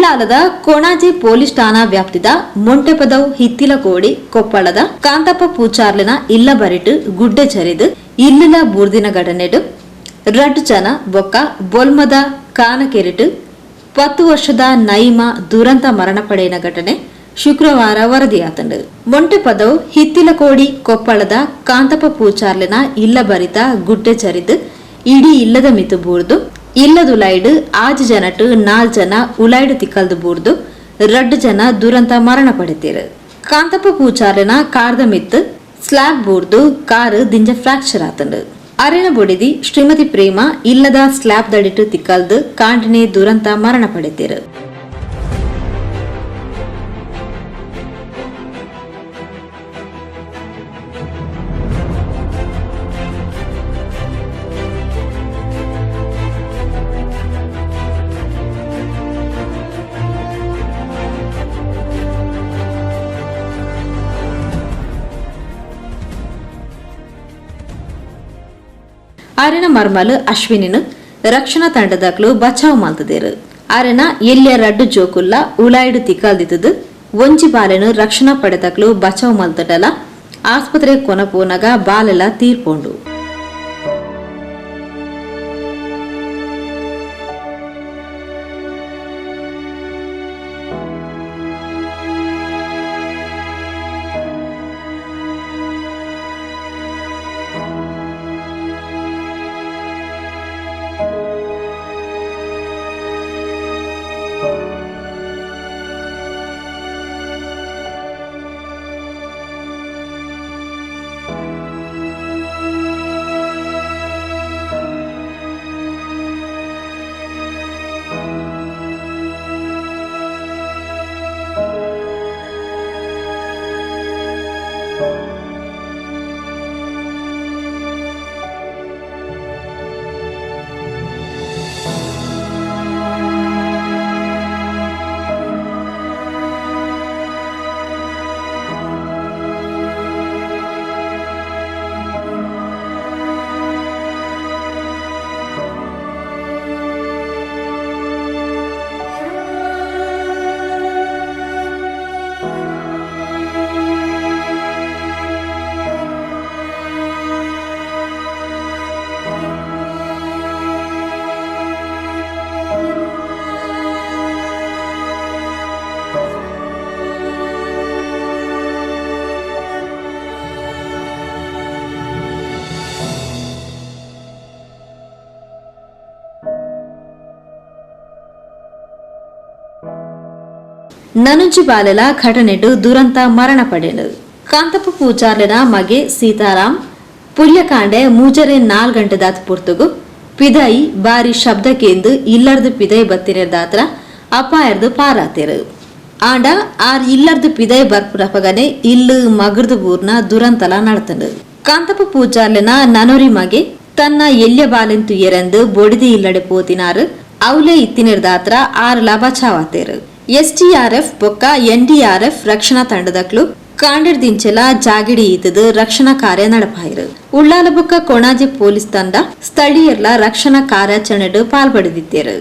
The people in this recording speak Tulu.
ಉಳ್ಳಾಲದ ಕೊಣಾಜೆ ಪೊಲೀಸ್ ಠಾಣಾ ವ್ಯಾಪ್ತಿದ ಮೊಂಟೆಪದವು ಹಿತ್ತಿಲಕೋಡಿ ಕೊಪ್ಪಳದ ಕಾಂತಪ್ಪ ಪೂಚಾರ್ಲಿನ ಇಲ್ಲ ಬರಿಟು ಗುಡ್ಡೆ ಜರಿದು ಇಲ್ಲಲ ಬೂರ್ದಿನ ಘಟನೆಡು ರಡ್ಡು ಜನ ಬೊಕ್ಕ ಬೊಲ್ಮದ ಕಾನಕೆರಿಟು 10 ವರ್ಷದ ನೈಮಾ ದುರಂತ ಮರಣ ಪಡೆಯಿನ ಘಟನೆ ಶುಕ್ರವಾರ ವರದಿಯಾತಂಡು. ಮೊಂಟೆಪದವು ಹಿತ್ತಿಲಕೋಡಿ ಕೊಪ್ಪಳದ ಕಾಂತಪ್ಪ ಪೂಚಾರ್ಲಿನ ಇಲ್ಲ ಬರಿತ ಗುಡ್ಡೆ ಜರಿದು ಇಡೀ ಇಲ್ಲದ ಮಿತು ಬೂರ್ದು ಇಲ್ಲದುಲೈಡು 6 ಜನಟು 4 ಜನ ಉಲೈಡು ತಿಕ್ಕಲ್ದು ಬೂರ್ದು 2 ಜನ ದುರಂತ ಮರಣ ಪಡೆತೀರು. ಕಾಂತಪ್ಪ ಪೂಚಾರ್ಲಿನ ಕಾರ್ದ ಮಿತ್ತು ಸ್ಲಾಬ್ ಬೂರ್ದು ಕಾರು ದಿಂಜ ಫ್ರಾಕ್ಚರ್ ಆತಂಡು. ಅರೆನ ಬೊಡಿದಿ ಶ್ರೀಮತಿ ಪ್ರೇಮ ಇಲ್ಲದ ಸ್ಲಾಬ್ ದಡಿಟ್ಟು ತಿಕ್ಕಲ್ದು ಕಾಂಡಿನೇ ದುರಂತ ಮರಣ ಪಡೆತೀರು. ಆರೆನ ಮರ್ಮಲ್ ಅಶ್ವಿನಿನ ರಕ್ಷಣಾ ತಂಡದಾಕ್ಲು ಬಚಾವ್ ಮಾಲ್ತದೇರು. ಆರೆನ ಎಲ್ಲಿಯ ರಡ್ಡು ಜೋಕುಲ್ಲ ಉಲಾಯ್ಡು ತಿಕ್ಕಲ್ದಿತ್ತದು ಒಂಜಿ ಬಾಲೆನು ರಕ್ಷಣಾ ಪಡೆದಕ್ಲು ಬಚಾವ್ ಮಾಲ್ತಡಲ ಆಸ್ಪತ್ರೆ ಕೊನಪೋನಗ ಬಾಲೆಲ ತೀರ್ಪೋಂಡು. ನನುಜಿ ಬಾಲೆಲ ಘಟನೆಡು ದುರಂತ ಮರಣ ಪಡೆನು. ಕಾಂತಪ್ಪ ಪೂಜಾರ್ಲೆನ ಮಗೆ ಸೀತಾರಾಮ್ ಪುಲ್ಯಕಾಂಡೆ ಮೂಜರೆ 4 ಗಂಟೆ ದಾತ್ ಪುರ್ತುಗು ಪಿದೈ ಬಾರಿ ಶಬ್ದಕ್ಕೆಂದು ಇಲ್ಲರ್ದು ಪಿದೈ ಬತ್ತಿರದಾತ್ರ ಅಪಾಯರ್ದು ಪಾರಾತಿರು. ಆಂಡ ಆರ್ ಇಲ್ಲರ್ದು ಪಿದೈ ಬರ್ಪುರಪಗನೆ ಇಲ್ಲು ಮಗರ್ದು ಬೂರ್ನ ದುರಂತಲ ನಡತಂಡು. ಕಾಂತಪ್ಪ ಪೂಜಾರ್ಲೆನ ನನೊರಿ ಮಗೆ ತನ್ನ ಎಲ್ಯ ಬಾಲೆಂತು ಎರೆಂದು ಬೊಡಿದಿ ಇಲ್ಲಡೆ ಪೋತಿನಾರು ಅವಲೇ ಇತ್ತಿನಿರ್ದಾತ್ರ ಆರ್ಲ ಬಚಾವಾತೇರು. ಎಸ್ಡಿಆರ್ಎಫ್ ಬೊಕ್ಕ ಎನ್ಡಿಆರ್ಎಫ್ ರಕ್ಷಣಾ ತಂಡದಕ್ಲು ಕಾಂಡಿರ್ದಿಂಚೆಲ ಜಾಗಿಡಿ ಈತದು ರಕ್ಷಣಾ ಕಾರ್ಯ ನಡಪಾಯಿರು. ಉಳ್ಳಾಲ ಬೊಕ್ಕ ಕೊಣಾಜೆ ಪೊಲೀಸ್ ತಂಡ ಸ್ಥಳೀಯರ್ಲ ರಕ್ಷಣಾ ಕಾರ್ಯಾಚರಣೆಡು ಪಾಲ್ಪಡೆದಿತ್ತೇರು.